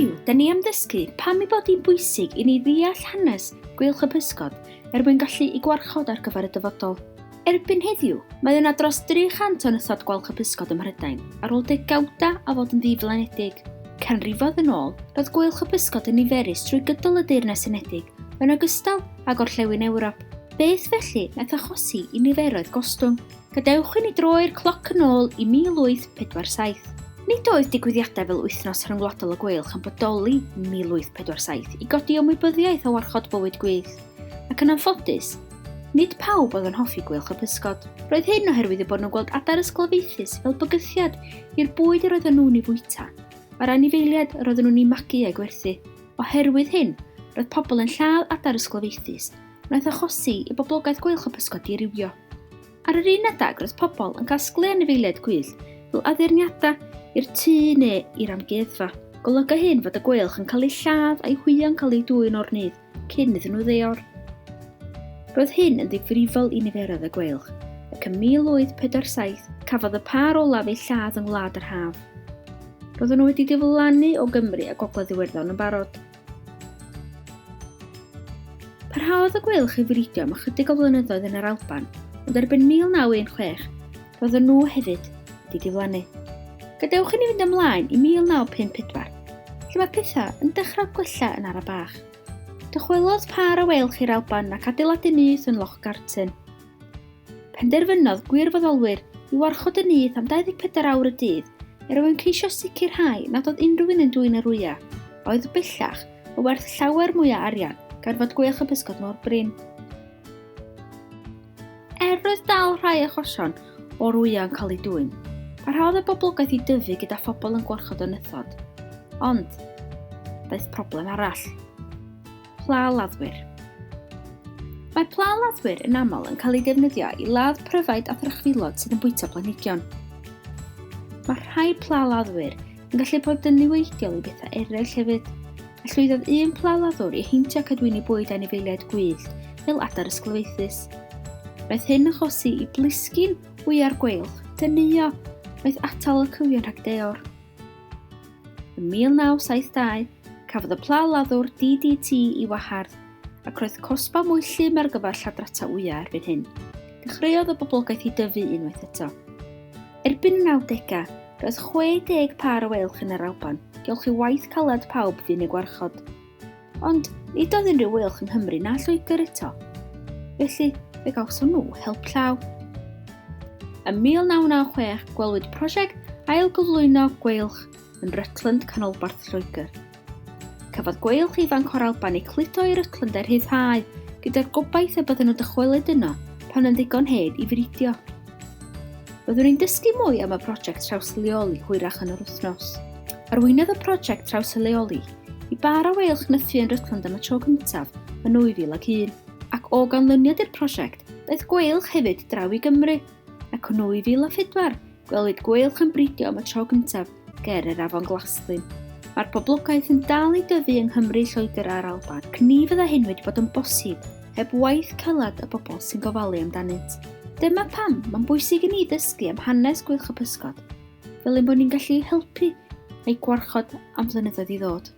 Heddiw, da ni am ddysgu pam ei bod hi'n bwysig i ni ddeall hanes gweilch y pysgod er mwyn gallu i gwarchod ar gyfer y dyfodol. Erbyn heddiw, mae yna dros 300 o nythod gwalch y pysgod ym Mhrydain, ar ôl degawdau o fod yn ddiflanedig. Canrifoedd yn ôl, roedd gweilch y pysgod yn niferus trwy gydol y Deyrnas Unedig, yn ogystal â gorllewin Ewrop. Beth felly wnaeth achosi i niferoedd gostwng? Gadewch i ni droi'r cloc yn ôl i 1847. Nid oedd digwyddiadau fel Wythnos Rhyngwladol y Gweilch yn bodoli yn 1847 i godi ymwybyddiaeth o warchod bywyd gwyllt, ac yn anffodus, nid pawb oedd yn hoffi gweilch y pysgod. Roedd hyn oherwydd eu bod nhw'n gweld adar ysglyfaethus fel bygythiad i'r bwyd yr oedden nhw'n ei fwyta, a'r anifeiliaid yr oedden nhw'n eu magu a'u gwerthu. Oherwydd hyn, roedd pobl yn lladd adar ysglyfaethus, wnaeth achosi i boblogaeth gweilch y pysgod dirywio. Ar yr un adeg roedd pobl yn casglu anifeiliaid gwyllt fel addurniadau i'r tŷ neu i'r amgueddfa. Golyga hyn fod y gweilch yn cael eu lladd a'u hwyau'n cael eu dwyn o'r nyth cyn iddyn nhw ddeor. Roedd hyn yn ddifrifol i niferoedd y gweilch, ac ym 1847 cafodd y pâr olaf eu lladd yng Ngwlad yr Haf. Roedden nhw wedi diflannu o Gymru a Gogledd Iwerddon yn barod. Parhaodd y gweilch i fridio am ychydig o flynyddoedd yn yr Alban, ond erbyn 1916, roedden nhw hefyd wedi diflannu. Gadewch i ni fynd ymlaen i 1954, lle mae pethau yn dechrau gwella yn ara bach. Dychwelodd pâr o weilch i'r Alban ac adeiladu nyth yn Loch Garten. Penderfynodd gwirfoddolwyr i warchod y nyth am 24 awr y dydd er mwyn ceisio sicrhau nad oedd unrhyw un yn dwyn yr wyau, a oedd bellach yn werth llawer mwy o arian gan fod gweilch y pysgod mor brin. Er roedd dal rhai achosion o'r wyau yn cael eu dwyn, parhaodd y boblogaeth i dyfu gyda phobl yn gwarchod y nythod. Ond, daeth problem arall. Pla-laddwyr. Mae pla-laddwyr yn aml yn cael eu defnyddio i ladd pryfaid a thrychfilod sydd yn bwyta planhigion. Mae rhai pla-laddwyr yn gallu bod yn niweidiol i bethau eraill hefyd, a llwyddodd un pla-laddwr i heintio cadwyni bwyd anifeiliaid gwyllt fel adar ysglyfaethus. Roedd hyn yn achosi i blisgyn wyau'r gweilch dyneuo, wnaeth atal y cywion rhag deor. Ym 1972, cafodd y pla laddwr DDT i wahardd, ac roedd cosbau mwy llym ar gyfer lladrata wyau erbyn hyn. Dechreuodd y boblogaeth i dyfu unwaith eto. Erbyn y 90au, roedd 60 pâr o weilch yn yr Alban, diolch i waith caled pawb fu'n eu gwarchod. Ond nid oedd unrhyw weilch yng Nghymru na Lloegr eto. Felly, fe gawson nhw help llaw. Ym 1996, gwelwyd prosiect ailgyflwyno gweilch yn Rutland, canolbarth Lloegr. Cafodd gweilch ifanc o'r Alban eu cludo i Rutland eu rhyddhau, gyda'r gobaith y bydden nhw'n dychwelyd yno pan yn ddigon hen i fridio. Byddwn ni'n dysgu mwy am y prosiect trawsleoli hwyrach yn yr wythnos. Arweiniodd y prosiect trawsleoli i bâr o weilch nythu yn Rutland am y tro cyntaf yn 2001, ac o ganlyniad i'r prosiect, daeth gweilch hefyd draw i Gymru, ac yn 2004, gwelwyd gweilch yn bridio am y tro cyntaf ger yr afon Glaslyn. Mae'r boblogaeth yn dal i dyfu yng Nghymru, Lloegr a'r Alban, ac ni fyddai hyn wedi bod yn bosib heb waith caled y bobl sy'n gofalu amdanynt. Dyma pam mae'n bwysig i ni ddysgu am hanes gweilch y pysgod, fel ein bod ni'n gallu helpu eu gwarchod am flynyddoedd i ddod.